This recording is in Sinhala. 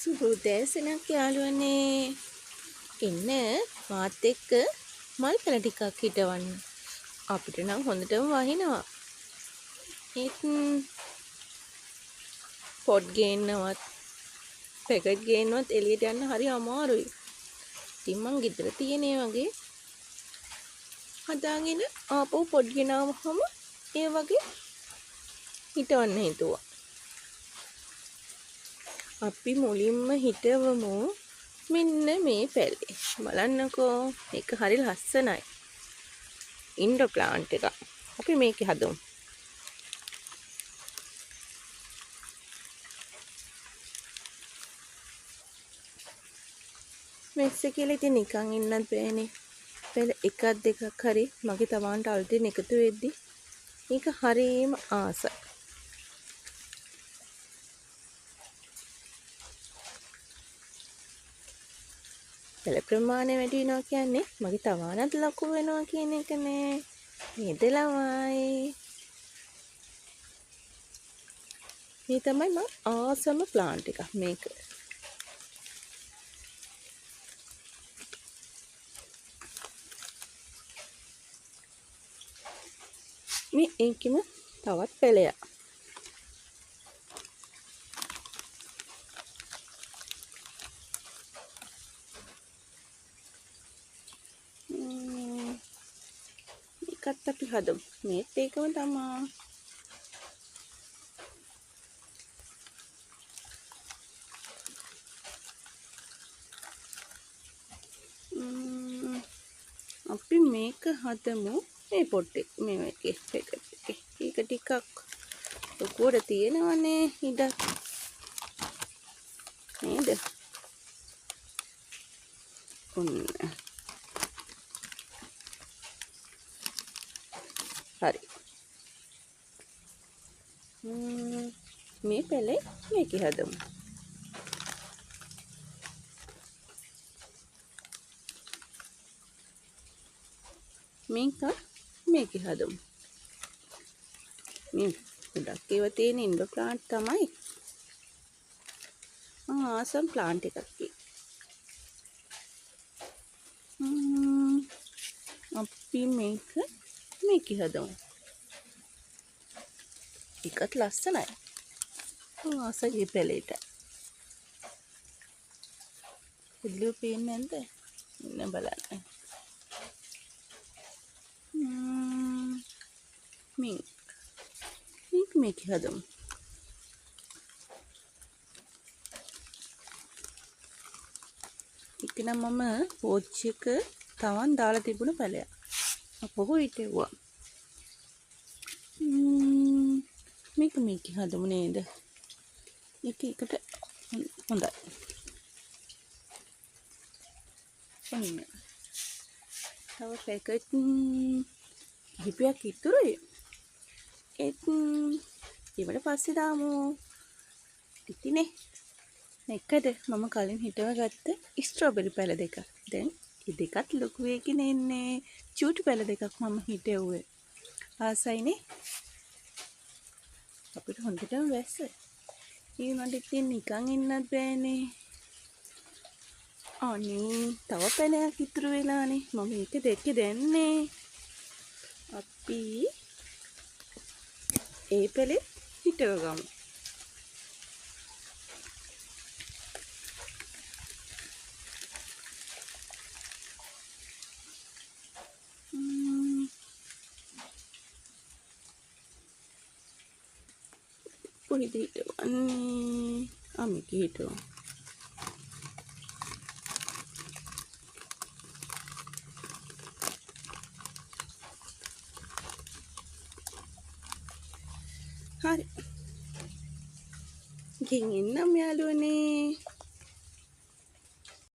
සුබ උදෑසනක් යාළුවනේ. එන්න මාත් එක්ක මල් පැල ටිකක් හිටවන්න. අපිට නම් හොඳටම වහිනවා. ඒත් පොට් ගේන්නවත් පැකට් ගේන්නවත් එළියට යන්න හරි අමාරුයි. ඉතින් මං ගෙදර තියෙන ඒ වගේ හදාගෙන ආපහු පොට් ගෙනාවහම ඒ වගේ හිටවන්න හිතුවා. අපි මුලින්ම හිටවමු මෙන්න මේ පැලේ. බලන්නකෝ ඒක හරි ලස්සනයි. ඉන්ඩෝ ප්ලාන්ට් එකක්. අපි මේකේ හදමු. මෙස්ස කියලා ඉතින් නිකන් ඉන්නත් බෑනේ. පැල එකක් දෙකක් හරි මගේ තවාන්ට අලුතෙන් එකතු වෙද්දි මේක හරිම ආසයි. පැල ප්‍රමාණය වැඩි වෙනවා කියන්නේ මගේ තවානත් ලොකු වෙනවා කියන එක නේ. නේද ළමයි? මේ තමයි මං ආසම ප්ලාන්ට් එකක් මේක. මේ ඒකෙම තවත් පැලයක්. මේකත් අපි හදමු. මේත් ඒකම තමා. අපි මේක හදමු මේ පොට් එක, මේ එකේ පැකට් එකේ. ඒක ටිකක් ලොකුවට තියෙනවනේ ඉඩක් නේද? ඔන්න හරි. මේ පැලේ මේකේ හදමු. මේක මේකේ හදමු. මේ ගොඩක් ඒවා තියෙන ඉන්ඩෝ ප්ලාන්ට් තමයි. මං ආසම් ප්ලාන්ට් එකක් ඒක. අපි මේක මේකේ හදමු. ඒකත් ලස්සනයි. මං ආසයි මේ පැලේට. එළිය පේන්නේ නැද්ද? ඉන්න බලන්න. මේක මේකේ හදමු. ඒක නම් මම පෝච් එක තවන් දාලා තිබුණ පැලයක්. අපහු හිටෙව්වා. මේක මේකේ හදමු නේද? මේක එකට හොඳයි. ඔන්න. තව පැකට් කිහිපයක් ඉතුරුයි. ඒත් ඊට පස්සේ දාමු. ඉතිනේ එකද මම කලින් හිටව ගත්ත ස්ට්‍රෝබෙරි පැල දෙකක්. දැන් ඒ දෙකත් ලොකු වෙගෙන එන්නේ. චූටි පැල දෙකක් මම හිටෙව්වේ. ආසයිනේ. අපිට හොඳටම වැස්ස. ඒ වුණාට ඉතින් නිකන් ඉන්නත් බෑනේ. අනේ තව පැලයක් ඉතුරු වෙලානේ. මම ඒක දෙකේ දැන්නේ. අපි ඒ පැලේ හිටව ගමු. කොහෙද හිටවන්නේ? ආ මේකේ හිටවමු. හරි. ගිහින් එන්නම් යාළුවනේ.